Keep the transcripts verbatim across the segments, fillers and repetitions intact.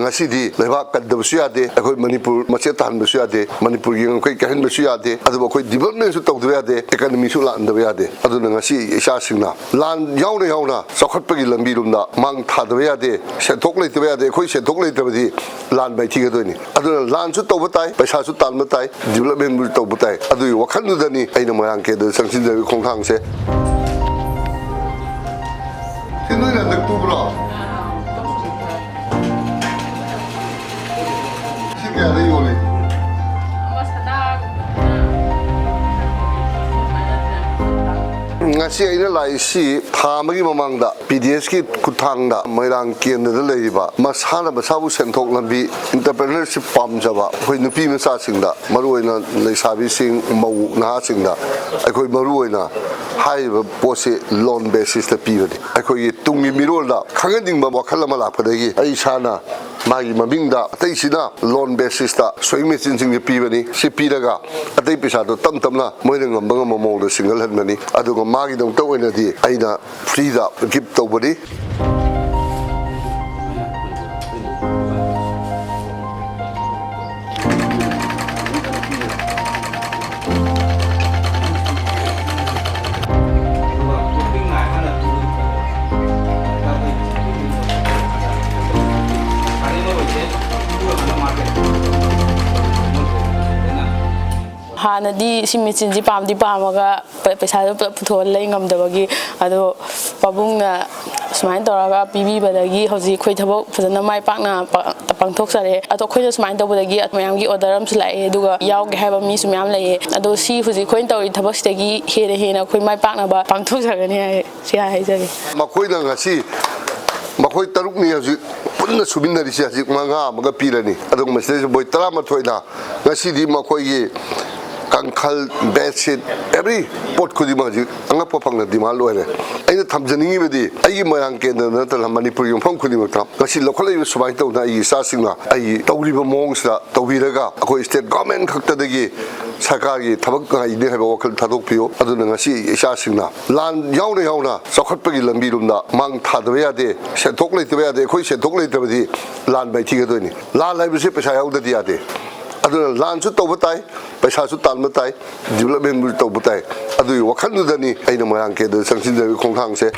ꯉꯁꯤꯗꯤ ꯂꯩꯕꯥꯛ ꯀꯟꯗꯕꯁꯨ ꯌꯥꯗꯦ, ꯑꯩꯈꯣꯏ ꯃꯅꯤꯄꯨꯔ ꯃꯆꯦꯠ ꯇꯥꯍꯟꯕꯁꯨ ꯌꯥꯗꯦ, ꯃꯅꯤꯄꯨꯔꯒꯤ ꯉꯝꯈꯩ ꯀꯥꯏꯍꯟꯕꯁꯨ ꯌꯥꯗꯦ, ꯑꯗꯨꯕꯨ ꯑꯩꯈꯣꯏ developmentꯁꯨ ꯇꯧꯗꯕ ꯌꯥꯗꯦ, economyꯁꯨ ꯂꯥꯛꯍꯟꯗꯕ ꯌꯥꯗꯦ꯫ ꯑꯗꯨꯅ ꯉꯁꯤ ꯏꯆꯥꯁꯤꯡꯅ ꯂꯥꯟ ꯌꯥꯎꯅ ꯌꯥꯎꯅ ꯆꯥꯎꯈꯠꯄꯒꯤ ꯂꯝꯕꯤꯔꯣꯝꯗ ꯃꯥꯡ ꯊꯥꯗꯕ ꯌꯥꯗꯦ꯫ ꯁꯦꯟꯊꯣꯛ ꯂꯩꯇꯕ ꯌꯥꯗꯦ꯫ ꯑꯩꯈꯣꯏ ꯁꯦꯟꯊꯣꯛ ꯂꯩꯇ꯭ꯔꯕꯗꯤ ꯂꯥꯟ ꯃꯥꯏꯊꯤꯒꯗꯣꯏꯅꯤ꯫ ꯑꯗꯨꯅ ꯂꯥꯟꯁꯨ ꯇꯧꯕ ꯇꯥꯏ, ꯄꯩꯁꯥꯁꯨ ꯇꯥꯟꯕ ꯇꯥꯏ, developmentꯕꯨ ꯇꯧꯕ ꯇꯥꯏ꯫ ꯑꯗꯨꯒꯤ ꯋꯥꯈꯜꯗꯨꯗꯅꯤ ꯑꯩꯅ ꯃꯣꯏꯔꯥꯡ ꯀꯦꯟꯗ꯭ꯔꯗ ꯆꯪꯁꯤꯟꯖꯔꯤꯕ ꯈꯣꯡꯊꯥꯡꯁꯦ꯫ ꯁꯤ ꯅꯣꯏꯅ ꯍꯟꯗꯛ ꯇꯨꯕ꯭ꯔꯣ? ꯁꯤ ꯀꯌꯥꯗ ꯌꯣꯜꯂꯤ? ꯉꯁꯤ ꯑꯩꯅ ꯂꯥꯛꯏꯁꯤ ꯊꯥ ꯑꯃꯒꯤ ꯃꯃꯥꯡꯗ ꯄꯤ ꯗꯤ ꯑꯦꯁꯀꯤ ꯈꯨꯠꯊꯥꯡꯗ ꯃꯣꯏꯔꯥꯡ ꯀꯦꯟꯗ꯭ꯔꯗ ꯂꯩꯔꯤꯕ ꯃꯁꯥꯅ ꯃꯁꯥꯕꯨ ꯁꯦꯟꯊꯣꯛ ꯂꯝꯕꯤ, entrepreneurship ꯄꯥꯝꯖꯕ ꯑꯩꯈꯣꯏ ꯅꯨꯄꯤ ꯃꯆꯥꯁꯤꯡꯗ, ꯃꯔꯨꯑꯣꯏꯅ ꯂꯩꯁꯥꯕꯤꯁꯤꯡ, ꯃꯧ ꯅꯍꯥꯁꯤꯡꯗ ꯑꯩꯈꯣꯏ ꯃꯔꯨꯑꯣꯏꯅ ꯍꯥꯏꯔꯤꯕ ꯄꯣꯠꯁꯤ loan basisꯇ ꯄꯤꯕꯅꯤ꯫ ꯑꯩꯈꯣꯏꯒꯤ ꯇꯨꯡꯒꯤ ꯃꯤꯔꯣꯜꯗ ꯈꯪꯍꯟꯅꯤꯡꯕ ꯋꯥꯈꯜ ꯑꯃ ꯂꯥꯛꯄꯗꯒꯤ ꯑꯩ ꯏꯁꯥꯅ ꯃꯥꯒꯤ ꯃꯃꯤꯡꯗ, ꯑꯇꯩꯁꯤꯅ loan basisꯇ sewing machineꯁꯤꯡꯁꯦ ꯄꯤꯕꯅꯤ꯫ ꯁꯤ ꯄꯤꯔꯒ ꯑꯇꯩ ꯄꯩꯁꯥꯗꯣ ꯇꯞ ꯇꯞꯅ ꯃꯣꯏꯅ ꯉꯝꯕ ꯉꯝꯕ ꯃꯑꯣꯡꯗ ꯁꯤꯡꯒꯠꯍꯟꯕꯅꯤ꯫ ꯑꯗꯨꯒ ꯃꯥꯒꯤꯗꯃꯛꯇ ꯑꯣꯏꯅꯗꯤ ꯑꯩꯅ freeꯗ gift ꯇꯧꯕꯅꯤ꯫ ꯍꯥꯟꯅꯗꯤ ꯁꯤ ꯃꯦꯆꯤꯟꯁꯤ ꯄꯥꯝꯗꯤ ꯄꯥꯝꯃꯒ ꯄꯩꯁꯥꯗꯣ ꯄꯨꯂꯞ ꯄꯨꯊꯣꯛꯑ ꯂꯩ ꯉꯝꯗꯕꯒꯤ, ꯑꯗꯣ ꯄꯥꯕꯨꯡꯅ ꯁꯨꯃꯥꯏꯅ ꯇꯧꯔꯒ ꯄꯤꯕꯤꯕꯗꯒꯤ ꯍꯧꯖꯤꯛ ꯑꯩꯈꯣꯏ ꯊꯕꯛ ꯐꯖꯅ ꯃꯥꯏ ꯄꯥꯛꯅ ꯄꯥꯡꯊꯣꯛꯆꯔꯦ꯫ ꯑꯗꯣ ꯑꯩꯈꯣꯏꯅ ꯁꯨꯃꯥꯏꯅ ꯇꯧꯕꯗꯒꯤ ꯃꯌꯥꯝꯒꯤ order ꯑꯃꯁꯨ ꯂꯥꯛꯑꯦ, ꯑꯗꯨꯒ ꯌꯥꯎꯒꯦ ꯍꯥꯏꯕ ꯃꯤꯁꯨ ꯃꯌꯥꯝ ꯂꯩꯌꯦ꯫ ꯑꯗꯣ ꯁꯤ ꯍꯧꯖꯤꯛ ꯑꯩꯈꯣꯏꯅ ꯇꯧꯔꯤ ꯊꯕꯛꯁꯤꯗꯒꯤ ꯍꯦꯟꯅ ꯍꯦꯟꯅ ꯑꯩꯈꯣꯏ ꯃꯥꯏ ꯄꯥꯛꯅꯕ ꯄꯥꯡꯊꯣꯛꯆꯒꯅꯤ ꯍꯥꯏ, ꯁꯤ ꯍꯥꯏꯖꯒꯦ꯫ ꯃꯈꯣꯏꯅ ꯉꯁꯤ, ꯃꯈꯣꯏ ꯇꯔꯨꯛꯅꯤ ꯍꯧꯖꯤꯛ ꯄꯨꯟꯅ ꯁꯨꯃꯤꯟꯅꯔꯤꯁꯦ ꯍꯧꯖꯤꯛ ꯃꯉꯥ ꯑꯃꯒ ꯄꯤꯔꯅꯤ꯫ ꯑꯗꯨꯒ ꯃꯁꯤꯗꯩꯁꯤꯗ ꯃꯣꯏ ꯇꯔꯥꯃꯥꯊꯣꯏꯅ ꯉꯁꯤꯗꯤ ꯃꯈꯣꯏꯒꯤ ꯀꯥꯡꯈꯜ, bedsheet, every ꯄꯣꯠ ꯈꯨꯗꯤꯡꯃꯛ ꯍꯧꯖꯤꯛ ꯑꯉꯛꯄ ꯐꯪꯅ demand ꯑꯣꯏꯔꯦ꯫ ꯑꯩꯅ ꯊꯝꯖꯅꯤꯡꯉꯤꯕꯗꯤ ꯑꯩꯒꯤ ꯃꯣꯏꯔꯥꯡ ꯀꯦꯟꯗ꯭ꯔꯗ ꯅꯠꯇꯅ ꯃꯅꯤꯄꯨꯔꯒꯤ ꯃꯐꯝ ꯈꯨꯗꯤꯡꯃꯛꯇ ꯉꯁꯤ ꯂꯧꯈꯠꯂꯛꯏꯕ ꯁꯨꯃꯥꯏꯅ ꯇꯧꯗꯅ ꯑꯩꯒꯤ ꯏꯆꯥꯁꯤꯡꯅ ꯑꯩꯒꯤ ꯇꯧꯔꯤꯕ ꯃꯑꯣꯡꯁꯤꯗ ꯇꯧꯕꯤꯔꯒ ꯑꯩꯈꯣꯏ state government ꯈꯛꯇꯗꯒꯤ ꯁꯔꯀꯥꯔꯒꯤ ꯊꯕꯛ ꯉꯥꯏꯅꯤ ꯍꯥꯏꯕ ꯋꯥꯈꯜ ꯊꯥꯗꯣꯛꯄꯤꯌꯨ꯫ ꯑꯗꯨꯅ ꯉꯁꯤ ꯏꯆꯥꯁꯤꯡꯅ ꯂꯥꯟ ꯌꯥꯎꯅ ꯌꯥꯎꯅ ꯆꯥꯎꯈꯠꯄꯒꯤ ꯂꯝꯕꯤꯔꯣꯝꯗ ꯃꯥꯡ ꯊꯥꯗꯕ ꯌꯥꯗꯦ, ꯁꯦꯟꯊꯣꯛ ꯂꯩꯇꯕ ꯌꯥꯗꯦ꯫ ꯑꯩꯈꯣꯏ ꯁꯦꯟꯊꯣꯛ ꯂꯩꯇꯕꯗꯤ ꯂꯥꯟ ꯃꯥꯏꯊꯤꯒꯗꯣꯏꯅꯤ꯫ ꯂꯥꯟ ꯍꯥꯏꯕꯁꯤ ꯄꯩꯁꯥ ꯌꯥꯎꯗꯗꯤ ꯌꯥꯗꯦ꯫ ꯑꯗꯨꯅ ꯂꯥꯟꯁꯨ ꯇꯧꯕ ꯇꯥꯏ, ꯄꯩꯁꯥꯁꯨ ꯇꯥꯟꯕ ꯇꯥꯏ, ꯗꯤꯕꯂꯞꯃꯦꯟꯕꯨ ꯇꯧꯕ ꯇꯥꯏ꯫ ꯑꯗꯨꯒꯤ ꯋꯥꯈꯜꯗꯨꯗꯅꯤ ꯑꯩꯅ ꯃꯣꯏꯔꯥꯡ ꯀꯦꯟꯗ꯭ꯔꯗ ꯆꯪꯁꯤꯟꯖꯔꯤꯕ ꯈꯣꯡꯊꯥꯡꯁꯦ꯫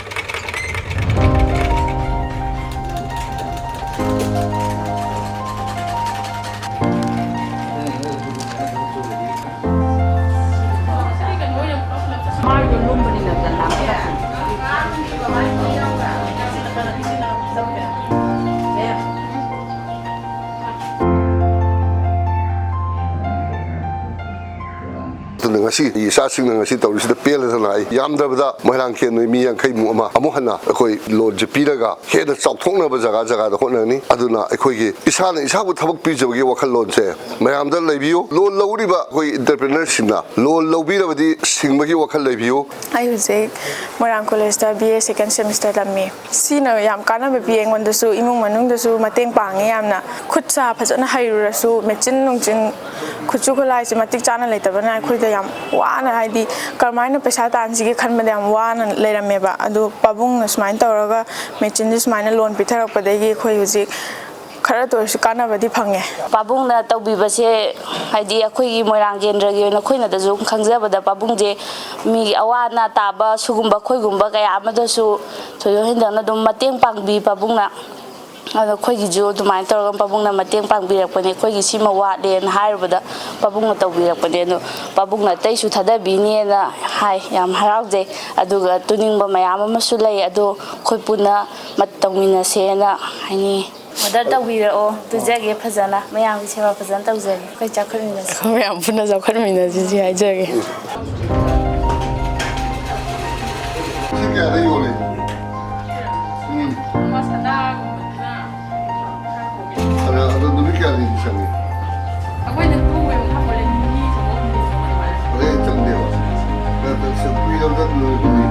ꯑꯗꯨꯅ ꯉꯁꯤ ꯏꯆꯥꯁꯤꯡꯅ ꯉꯁꯤ ꯇꯧꯔꯤꯁꯤꯗ ꯄꯦꯜꯂꯗꯅ ꯑꯩ ꯌꯥꯝꯗ꯭ꯔꯕꯗ ꯃꯣꯏꯔꯥꯡ ꯀꯦꯟꯗ꯭ꯔꯒꯤ ꯃꯤ ꯌꯥꯡꯈꯩꯃꯨꯛ ꯑꯃ ꯑꯃꯨꯛ ꯍꯟꯅ ꯑꯩꯈꯣꯏ ꯂꯣꯟꯁꯦ ꯄꯤꯔꯒ ꯍꯦꯟꯅ ꯆꯥꯎꯊꯣꯛꯅꯕ ꯖꯒꯥ ꯖꯒꯥꯗ ꯍꯣꯠꯅꯒꯅꯤ꯫ ꯑꯗꯨꯅ ꯑꯩꯈꯣꯏꯒꯤ ꯏꯁꯥꯅ ꯏꯁꯥꯕꯨ ꯊꯕꯛ ꯄꯤꯖꯕꯒꯤ ꯋꯥꯈꯜꯂꯣꯟꯁꯦ ꯃꯌꯥꯝꯗ ꯂꯩꯕꯤꯌꯨ꯫ ꯂꯣꯟ ꯂꯧꯔꯤꯕ ꯑꯩꯈꯣꯏ entrepreneurꯁꯤꯡꯅ ꯂꯣꯟ ꯂꯧꯕꯤꯔꯕꯗꯤ ꯁꯤꯡꯕꯒꯤ ꯋꯥꯈꯜ ꯂꯩꯕꯤꯌꯨ꯫ ꯑꯩ ꯍꯧꯖꯤꯛ ꯃꯣꯏꯔꯥꯡ ꯀꯣꯂꯦꯖꯇ B A second semester ꯇꯝꯃꯤ꯫ ꯁꯤꯅ ꯌꯥꯝ ꯀꯥꯟꯅꯕ ꯄꯤ ꯑꯩꯉꯣꯟꯗꯁꯨ, ꯏꯃꯨꯡ ꯃꯅꯨꯡꯗꯁꯨ ꯃꯇꯦꯡ ꯄꯥꯡꯉꯦ ꯌꯥꯝꯅ꯫ ꯈꯨꯠ ꯁꯥ ꯐꯖꯅ ꯍꯩꯔꯨꯔꯁꯨ, ꯃꯦꯆꯤꯟ ꯅꯨꯡꯆꯤꯟ, ꯈꯨꯠꯁꯨ ꯈꯨꯠꯂꯥꯏꯁꯦ ꯃꯇꯤꯛ ꯆꯥꯅ ꯂꯩꯇꯕꯅ ꯑꯩꯈꯣꯏꯗ ꯌꯥꯝ ꯋꯥꯅ, ꯍꯥꯏꯗꯤ ꯀꯔꯝꯍꯥꯏꯅ ꯄꯩꯁꯥ ꯇꯥꯟꯁꯤꯒꯦ ꯈꯟꯕꯗ ꯌꯥꯝ ꯋꯥꯅ ꯂꯩꯔꯝꯃꯦꯕ꯫ ꯑꯗꯨ ꯄꯥꯕꯨꯡꯅ ꯁꯨꯃꯥꯏꯅ ꯇꯧꯔꯒ ꯃꯦꯆꯤꯟꯁꯦ ꯁꯨꯃꯥꯏꯅ ꯂꯣꯟ ꯄꯤꯊꯔꯛꯄꯗꯒꯤ ꯑꯩꯈꯣꯏ ꯍꯧꯖꯤꯛ ꯈꯔꯇ ꯑꯣꯏꯔꯁꯨ ꯀꯥꯟꯅꯕꯗꯤ ꯐꯪꯉꯦ꯫ ꯄꯥꯕꯨꯡꯅ ꯇꯧꯕꯤꯕꯁꯦ, ꯍꯥꯏꯗꯤ ꯑꯩꯈꯣꯏꯒꯤ ꯃꯣꯏꯔꯥꯡ ꯀꯦꯟꯗ꯭ꯔꯒꯤ ꯑꯣꯏꯅ ꯑꯩꯈꯣꯏꯅꯗꯁꯨ ꯈꯪꯖꯕꯗ, ꯄꯥꯕꯨꯡꯁꯦ ꯃꯤꯒꯤ ꯑꯋꯥ ꯑꯅꯥ ꯇꯥꯕ ꯁꯤꯒꯨꯝꯕ ꯑꯩꯈꯣꯏꯒꯨꯝꯕ ꯀꯌꯥ ꯑꯃꯗꯁꯨ ꯊꯣꯏꯗꯣꯛ ꯍꯦꯟꯗꯣꯛꯅ ꯑꯗꯨꯝ ꯃꯇꯦꯡ ꯄꯥꯡꯕꯤ ꯄꯥꯕꯨꯡꯅ꯫ ꯑꯗꯣ ꯑꯩꯈꯣꯏꯒꯤꯁꯨ ꯑꯗꯨꯃꯥꯏꯅ ꯇꯧꯔꯒ ꯄꯥꯕꯨꯡꯅ ꯃꯇꯦꯡ ꯄꯥꯡꯕꯤꯔꯛꯄꯅꯦ, ꯑꯩꯈꯣꯏꯒꯤ ꯁꯤꯃ ꯋꯥꯠꯂꯦꯅ ꯍꯥꯏꯔꯨꯕꯗ ꯄꯥꯕꯨꯡꯅ ꯇꯧꯕꯤꯔꯛꯄꯅꯦ꯫ ꯑꯗꯣ ꯄꯥꯕꯨꯡꯅ ꯑꯇꯩꯁꯨ ꯊꯥꯗꯕꯤꯅꯦꯅ ꯍꯥꯏ꯫ ꯌꯥꯝ ꯍꯔꯥꯎꯖꯩ꯫ ꯑꯗꯨꯒ ꯇꯨꯅꯤꯡꯕ ꯃꯌꯥꯝ ꯑꯃꯁꯨ ꯂꯩ, ꯑꯗꯣ ꯑꯩꯈꯣꯏ ꯄꯨꯟꯅ ꯃꯠ-, ꯇꯧꯃꯤꯟꯅꯁꯦꯅ ꯍꯥꯏꯅꯤꯡꯉꯤ꯫ ꯑꯣꯔꯗꯔ ꯇꯧꯕꯤꯔꯛꯑꯣ, ꯇꯨꯖꯒꯦ ꯐꯖꯅ, ꯃꯌꯥꯝꯒꯤ ꯁꯦꯕꯥ ꯐꯖꯅ ꯇꯧꯖꯒꯦ꯫ ꯑꯩꯈꯣꯏ ꯆꯥꯎꯈꯠꯃꯤꯟꯅꯁꯤ꯫ ꯑꯩꯈꯣꯏ ꯃꯌꯥꯝ ꯄꯨꯟꯅ ꯆꯥꯎꯈꯠꯃꯤꯟꯅꯁꯤ ꯁꯤ ꯍꯥꯏꯖꯒꯦ꯫ ꯁꯤ ꯀꯌꯥꯗ ꯌꯣꯜꯂꯤ? ꯎꯝ꯫ ꯑꯗ, ꯑꯗꯣ ꯅꯨꯃꯤꯠ ꯀꯌꯥꯅꯤ ꯆꯪꯉꯤ? ꯑꯩꯈꯣꯏꯅ ꯇꯨꯕꯩ ꯃꯈꯥ ꯄꯣꯜꯂꯦ, ꯅꯤꯅꯤ ꯊꯝꯃꯣ, ꯍꯨꯝꯅꯤ ꯊꯝꯃꯣ ꯑꯗꯨꯃꯥꯏꯅ꯫ ꯍꯣꯔꯦꯟ ꯆꯪꯗꯦꯕ? ꯅꯠꯇꯦ, ꯁꯨꯝ ꯀꯨꯏꯔꯕꯗ ꯂꯣꯏꯕꯅꯤ꯫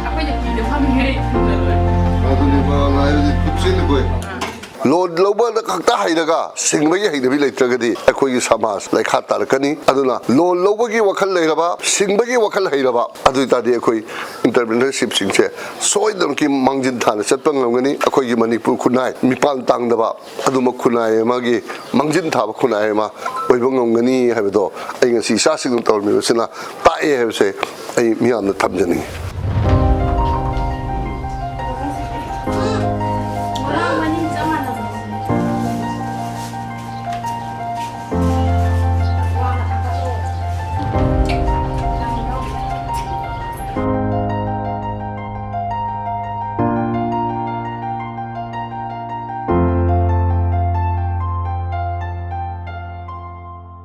ꯑꯩꯈꯣꯏꯅ ꯀꯨꯏꯅ ꯐꯝꯃꯤꯉꯩ ꯊꯨꯅ ꯂꯣꯏ꯫ ꯑꯗꯨꯅꯦꯕ, ꯉꯥꯏꯕꯗꯤ ꯈꯨꯠ ꯆꯦꯜꯂꯤꯕꯣꯏ꯫ ꯑꯥ꯫ ꯂꯣꯟ ꯂꯧꯕꯗ ꯈꯛꯇ ꯍꯩꯔꯒ ꯁꯤꯡꯕꯒꯤ ꯍꯩꯅꯕꯤ ꯂꯩꯇ꯭ꯔꯒꯗꯤ ꯑꯩꯈꯣꯏꯒꯤ ꯁꯃꯥꯖ ꯂꯩꯈꯥ ꯇꯥꯔꯛꯀꯅꯤ꯫ ꯑꯗꯨꯅ ꯂꯣꯟ ꯂꯧꯕꯒꯤ ꯋꯥꯈꯜ ꯂꯩꯔꯕ, ꯁꯤꯡꯕꯒꯤ ꯋꯥꯈꯜ ꯍꯩꯔꯕ, ꯑꯗꯨ ꯑꯣꯏꯇꯥꯔꯗꯤ ꯑꯩꯈꯣꯏ entrepreneurshipꯁꯤꯡꯁꯦ ꯁꯣꯏꯗꯅꯃꯛꯀꯤ ꯃꯥꯡꯖꯤꯟ ꯊꯥꯅ ꯆꯠꯄ ꯉꯝꯒꯅꯤ꯫ ꯑꯩꯈꯣꯏꯒꯤ ꯃꯅꯤꯄꯨꯔ ꯈꯨꯟꯅꯥꯏ ꯃꯤꯄꯥꯟ ꯇꯥꯡꯗꯕ ꯑꯗꯨꯝꯕ ꯈꯨꯟꯅꯥꯏ ꯑꯃꯒꯤ ꯃꯥꯡꯖꯤꯟ ꯊꯥꯕ ꯈꯨꯟꯅꯥꯏ ꯑꯃ ꯑꯣꯏꯕ ꯉꯝꯒꯅꯤ ꯍꯥꯏꯕꯗꯣ ꯑꯩ ꯉꯁꯤ ꯏꯆꯥꯁꯤꯡꯅ ꯇꯧꯔꯝꯃꯤꯕꯁꯤꯅ ꯇꯥꯛꯑꯦ ꯍꯥꯏꯕꯁꯦ ꯑꯩ ꯃꯤꯌꯥꯝꯅ ꯊꯝꯖꯅꯤꯡꯉꯤ꯫